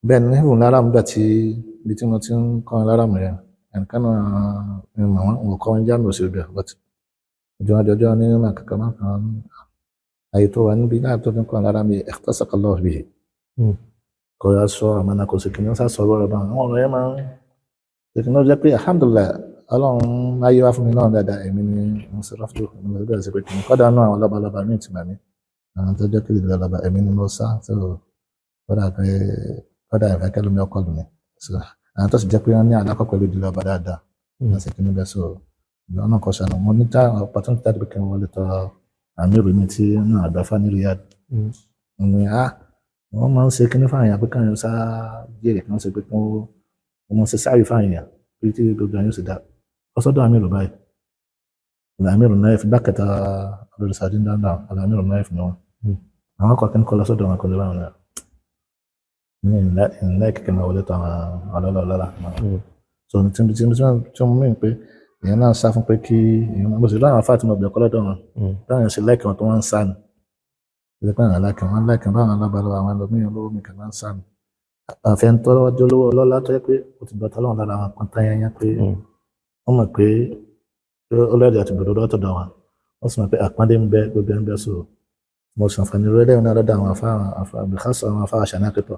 Bẹ́ẹ̀ ni níhùn lára mi gbà tí ibi tí mo ti ń kọ́ lára mi yẹn, ẹnìkan náà ni màá wọn kọ́ wọn jáàmù sí ibẹ̀, but ojú wọn jọjọ ní mà kankan máa kan àyè tó wà níbi náà tó fi ń kọ́ lára mi, ikhtasakallahu bihi. Kò yà sọ àmàna, kò sì kìnìún sá sọ ọ̀rọ̀ bá àwọn ọ̀rọ̀ yẹn máa ń ṣèkìnnà jẹ́ pé alhamdulillah, Ọlọ́run ayé wá fún mi náà dáadáa. Èmi ni mo ṣe rọ́fúdù, èmi ló bẹ̀rẹ̀ sí pé kìnìún kọ́dà náà àwọn lọ́balọ́ba míì ti mà mí, àwọn tó jẹ́ kí ìlú lọ́ba, èmi ni mo sá. So kọ́dà pé kọ́dà ìfẹ́ kẹ́lómi ọkọ lù mí. So àwọn tó sì jẹ́ pé wọ́n ní àlákọ̀ pẹ̀lú ìdílé ọba dáadáa, wọ́n sì kìnìún bẹ́ẹ̀. So ìlú náà kọ́ sànù mo ní tá opportunity láti pé kí n wọlé tọ àmì ìròyìn tí náà àgbàfà ní Riyadh ní ah, wọ́n máa ń ṣe kíní fáwọn èèyàn pé káwọn sá jèrè kí wọ́n ṣe pé kí wọ́n máa ń ṣe sáré fáwọn èèyàn pé tí gbogbo àyàn sì dá ọsọdọ àmì báyìí. Àmì náà fi bákẹ́tà lórí sàdín dáadáa, àmì náà fi wọn àwọn kọ̀ọ̀kan kọ́ lọ́sọ̀dọ̀ wọn kò lè báwọn náà ní ìlẹ́ kẹ̀kẹ́ máa wọlé tó àwọn ọlọ́lọ́lọ́lá. So tí mo mìíràn pé èèyàn náà sá fún pé kí èèyàn mo sì láwọn afá tí mo bẹ̀ kọ́ lọ́dọ̀ wọn, báwọn èèyàn ṣe lẹ́kẹ̀ẹ́ wọn tó wọ́n ń sá ni ìdí pé àwọn aláìkẹ́ wọn lẹ́kẹ̀ẹ́ báwọn alábàálọ̀ àwọn ẹlòmíràn olówó mi kàn máa ń sá ni àfẹ́ ń tọ́lọ́wọ́ jẹ́ olówó ọlọ́lá tó yẹ pé ó ti gbọ́tọ́ lọ́wọ́ lára wọn kan tán yányá pé wọ́n mọ̀ pé ọlọ́dẹ àti gbòdòdó ọ̀tọ̀dọ̀ wọn, wọ́n sì mọ̀ pé àpọ́nlé ń bẹ, gbogbo ẹ̀ ń bẹ. So mo ṣàǹfààní rẹ̀ lẹ́yìn náà lọ́dọ̀ àwọn afá àbíkásọ àwọn afá àṣà náà pẹ̀tọ̀.